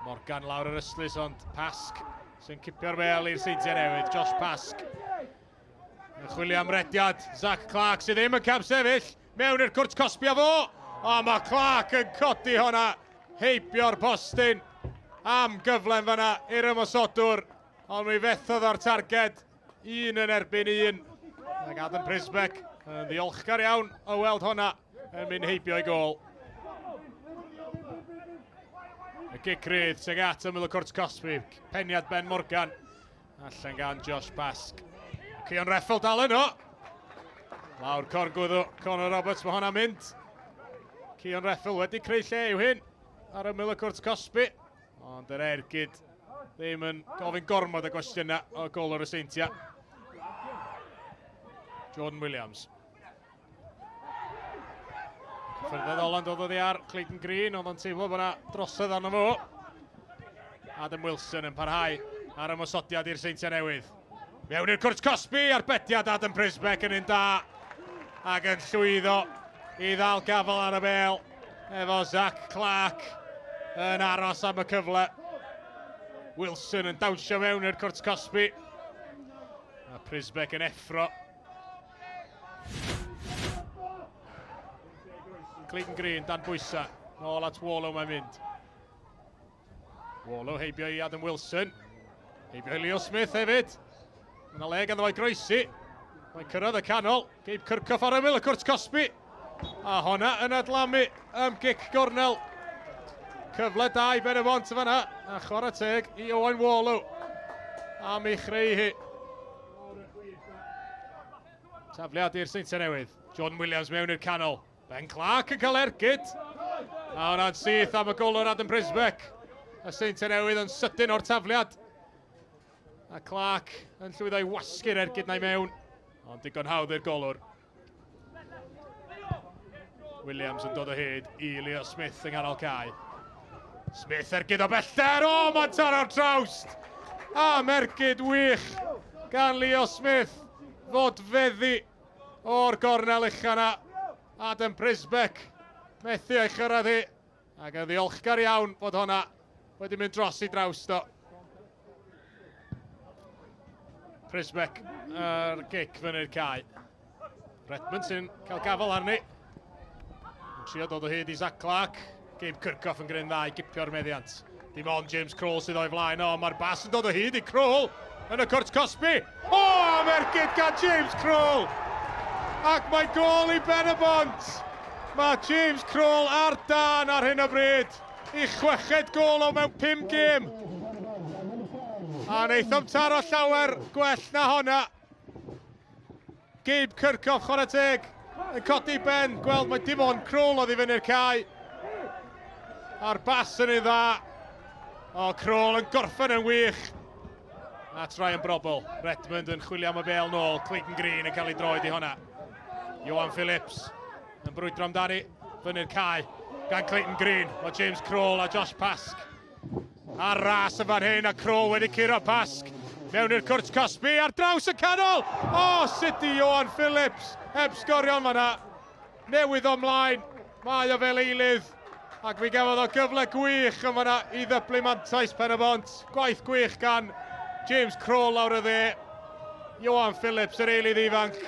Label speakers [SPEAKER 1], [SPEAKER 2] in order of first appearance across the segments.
[SPEAKER 1] Morgan lawr yr ystlys, ond Pasg sy'n cipio'r bel i'r Seintiau Newydd. Josh Pasg yn chwilio am rediad. Zach Clark sydd ddim yn camsefyll. Mewn i'r cwrt cosbi â fo. O, mae Clark yn codi honna. Heibio'r postyn am gyfle yn fanna i'r ymosodwr. Ond mi fethodd o'r targed. Un yn erbyn un. Ac Adam Prisbeck yn ddiolchgar iawn o weld honna yn mynd heibio i gôl. Y gic rydd tuag at ymyl y cwrt cosbi. Peniad Ben Morgan. Allan gan Josh Bask. Cion Reffel dal yno. Lawr corgwddw Conor Roberts, mae hwnna'n mynd. Cion Reffel wedi creu lle i'w hyn ar ymyl y cwrt cosbi. Ond yr ergyd ddim yn gofyn gormod o gwestiynau o golwr y Seintiau. Jordan Williams. Cyffyrddodd Holland oedd oddi ar Clayton Green, oedd o'n teimlo bod yna drosedd arno fo. Adam Wilson yn parhau ar ymosodiad i'r Seintiau Newydd. Mewn i'r cwrt cosbi, arbediad Adam Prisbeck yn un da ac yn llwyddo i ddal gafel ar y bel efo Zach Clark yn aros am y cyfle. Wilson yn dawnsio mewn i'r cwrt cosbi. A Prisbeck yn effro. Clayton Green dan bwysau. Nôl at Warlow mae'n mynd. Warlow heibio i Adam Wilson. Heibio i Leo Smith hefyd. Mae yna le ganddo fo'i groesi. Mae'n cyrraedd y canol. Gabe Kirchhoff ar ymyl y cwrt cosbi. A honna yn adlamu am gic gornel. Cyfle da i Ben y Bont yn fanna. A chwarae teg i Owain Warlow am ei chreu hi. Tafliad i'r Seintiau Newydd. John Williams mewn i'r canol. Ben Clark yn cael ergyd. A hwnna'n syth am y golwr Adam Prisbeck. Y Seintiau Newydd yn sydyn o'r tafliad. A Clark yn llwyddo i wasgu'r ergyd na i mewn. Ond digon hawdd i'r golwr. Williams yn dod o hyd i Leo Smith yng nghanol cae. Smith ergyd o bellter, o, mae'n taro'r trawst! A mergyd wych gan Leo Smith fod feddi o'r gornel ucha na. Adam Prisbeck methu ei chyrraedd hi. Ac yn ddiolchgar iawn bod honna wedi mynd dros i drawst o. Prisbeck yr gic fyny'r cae. Redmond sy'n cael gafel arni. Yn trio dod o hyd i Zach Clark. Gabe Kirchhoff yn gwneud dda i gipio'r meddiant. Dim ond James Kroll sydd o'i flaen o. Mae'r bas yn dod o hyd i Kroll yn y cwrt cosbi. O, am ergyd gan James Kroll! Ac mae gol i Ben y Bont! Mae James Kroll ar dân ar hyn o bryd. I chweched gol o mewn 5 gêm. A wnaethom taro llawer gwell na honna. Gabe Kirchhoff, chwarae teg, yn codi ben, gweld mae dim ond Kroll oedd i fyny'r cae. A'r bas yn ei dda. O, Kroll yn gorffen yn wych. At Ryan Brobel. Redmond yn chwilio am y bel nôl. Clayton Green yn cael ei droed i honna. Johan Phillips yn brwydro amdani. Fyny'r cae gan Clayton Green. Mae James Kroll a Josh Pask ar ras yn fan hyn a Kroll wedi curo Pask mewn i'r cwrt cosbi ar draws y canol. O, oh, sut i Johan Phillips heb sgorio yn fanna. Newydd o mlaen, mae o fel eilydd. Ac mi gafodd o gyfle gwych yn fanna i ddyblu mantais Pen y Bont. Gwaith gwych gan James Kroll lawr y dde. Johan Phillips, yr eilydd ifanc.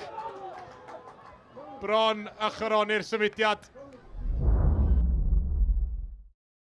[SPEAKER 1] Bron a choroni'r symudiad.